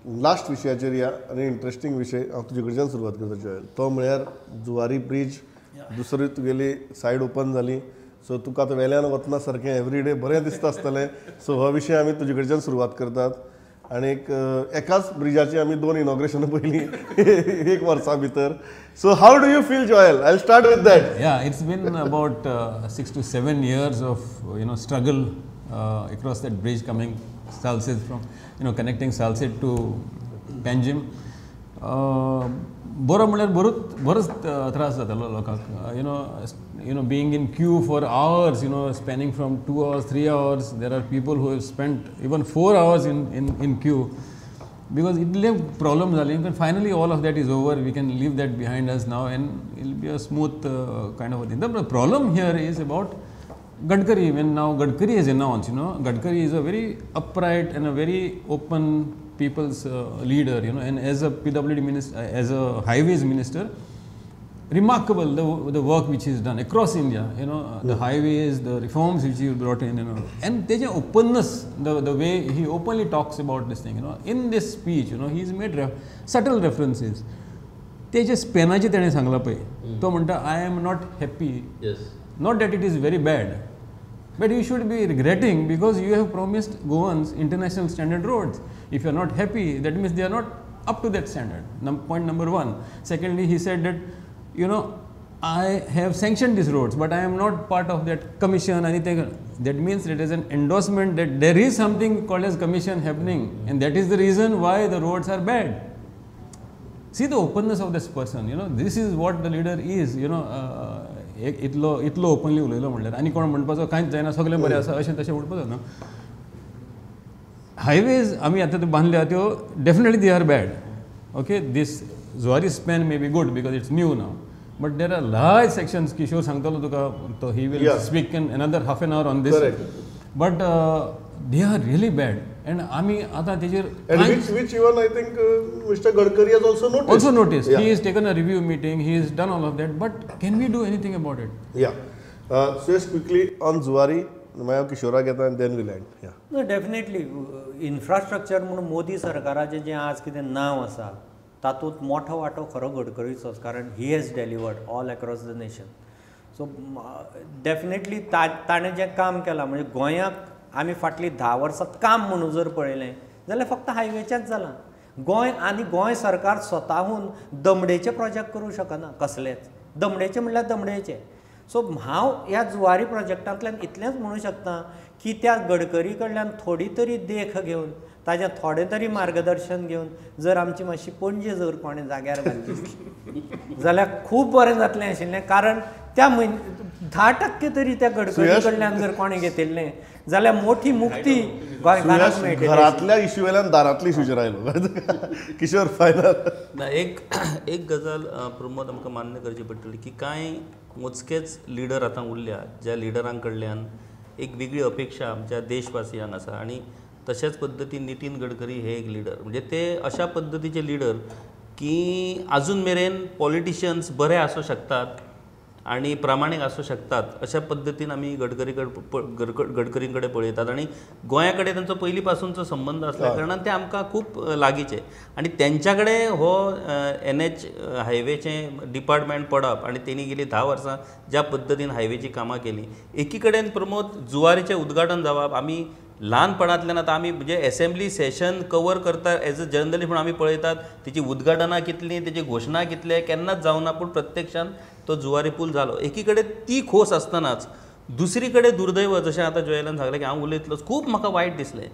Last विशयाचेर या आनी इंट्रस्टींग विशय हांव तुजे कडच्यान सुरवात करता जोएल, तो म्हळ्यार जुवारी ब्रीज दुसरी तुगेली सायड ओपन जाली, सो तुका आतां वेल्यान वतना सारकें एवरी डे बरें दिसता आसतलें. सो हो विशय आमी तुजे कडच्यान सुरवात करतात आनी एकाच ब्रिजाची आमी 2 इनॉग्रेशनां पयलीं एक वर्सा भितर. So how do you feel Joel? I start with that. Yeah, it's been about 6 to 7 years of struggle across that bridge coming Salcete from connecting Salcete to Panjim. बरो म्हणल्यार बरोच त्रास जातालो लोकांक, being in queue for hours, spanning from 2 hours, 3 hours. There are people who have spent even 4 hours in queue because इतले problem जाले. Finally all of that is over, we can leave that behind us now and it will be a smooth kind of a thing. The problem here is about Gadkari. When now Gadkari is announced, Gadkari is a very upright and a very open people's leader, and as a PWD minister, as a highways minister, remarkable the work which is done across India, the highways, the reforms which he brought in, and there's an openness, the way he openly talks about this thing, in this speech, he's made subtle references. तेजे स्पेनाचे तेणें सांगलां पळय, तो म्हणटा I am not happy. Not that it is very bad, but you should be regretting because you have promised Goans international standard roads. If you are not happy, that means they are not up to that standard. Point number 1. Secondly, he said that, I have sanctioned these roads, but I am not part of that commission, anything. That means it is an endorsement that there is something called as commission happening, and that is the reason why the roads are bad. See the openness of this person, this is what the leader is, इतलो इतलो openly उलयलो म्हणल्यार आनी कोण म्हणपाचो कांयच जायना, सगळें बरें आसा अशें तशें म्हणपाचो न्हू. हायवेज आमी आतां त्यो बांदल्या त्यो definitely they are bad. Okay, this Zuari span may be good because it's new now, but there are large sections. Kishore सांगतलो तुका, तो he will speak in another half an hour on this, but they are really bad. And आमी आतां तेजेर which even I think Mister Gadkari has also noticed. Also noticed. Yeah. He has taken a review meeting, he has done all of that, but can we do anything about it? Yeah. So just quickly on Zuari, मागीर किशोराक येता and then we'll end. Yeah. No, definitely. Infrastructure म्हणून मोदी सरकाराचें जें आज कितें नांव आसा तातूंत मोठो वांटो खरो गडकरीचोच, कारण he has delivered all across the nation. So definitely ताणें जें काम केलां म्हणजे गोंयाक आमी फाटलीं 10 वर्सां काम म्हणून जर पळयलें जाल्यार फक्त हायवेचेंच जालां. गोंय आनी गोंय सरकार स्वताहून दमडेचे प्रोजेक्ट करूं शकना कसलेच, दमडेचे म्हणल्यार दमडेचे. सो हांव ह्या जुवारी प्रोजेक्टांतल्यान इतलेंच म्हणूं शकता की त्या गडकरी कडल्यान थोडी तरी देख घेवन, ताजें थोडें तरी मार्गदर्शन घेवन जर आमची मातशी पणजे जर कोणें जाग्यार घातली जाल्यार खूब बरें जातलें आशिल्लें. कारण त्या 10% तरी त्या गडकरी कडल्यान जर कोणें घेतिल्लें जाल्यार मोठी मुक्ती गोंयकारांक मेळटली. घरांतल्या इश्यू वेल्यान दारांतल्या इश्यूचेर आयलो. किशोर, फायनल. ना, एक गजाल प्रमोद आमकां मान्य करची पडटली की कांय मोजकेच लिडर आतां उरल्या ज्या लिडरां कडल्यान एक वेगळी अपेक्षा आमच्या देशवासियांक आसा, आनी तशेंच पद्दतीन नितीन गडकरी हे एक लिडर, म्हणजे ते अशा पद्दतीचे लिडर की आजून मेरेन पॉलिटिशियन्स बरे आसूं शकतात आनी प्रामाणीक आसूं शकतात अशा पद्दतीन आमी गडकरीं कडेन पळयतात. आनी गोंया कडेन तांचो पयलीं पासूनचो संबंद आसल्या कारणान ते आमकां खूब लागींचे, आनी तेंच्या कडेन हो एनएच हायवेचें डिपार्टमेंट पडप आनी तेणी गेली 10 वर्सां ज्या पद्दतीन हायवेची कामां केलीं. एकी कडेन प्रमोद जुवारीचें उद्घाटन जावप, आमी ल्हानपणांतल्यान आतां आमी म्हणजे एसेंब्ली सेशन कवर करता एज अ जर्नलिस्ट म्हणून आमी पळयतात तेची उद्घाटनां कितलीं, तेची घोशणा कितले केन्नाच जावना, पूण प्रत्यक्षान तो जुवारी पूल जालो. एकी कडेन ती खोस आसतनाच दुसरी कडेन दुर्दैव, जशें आतां जोएलान सांगलें की हांव उलयतलोच, खूब म्हाका वायट दिसलें.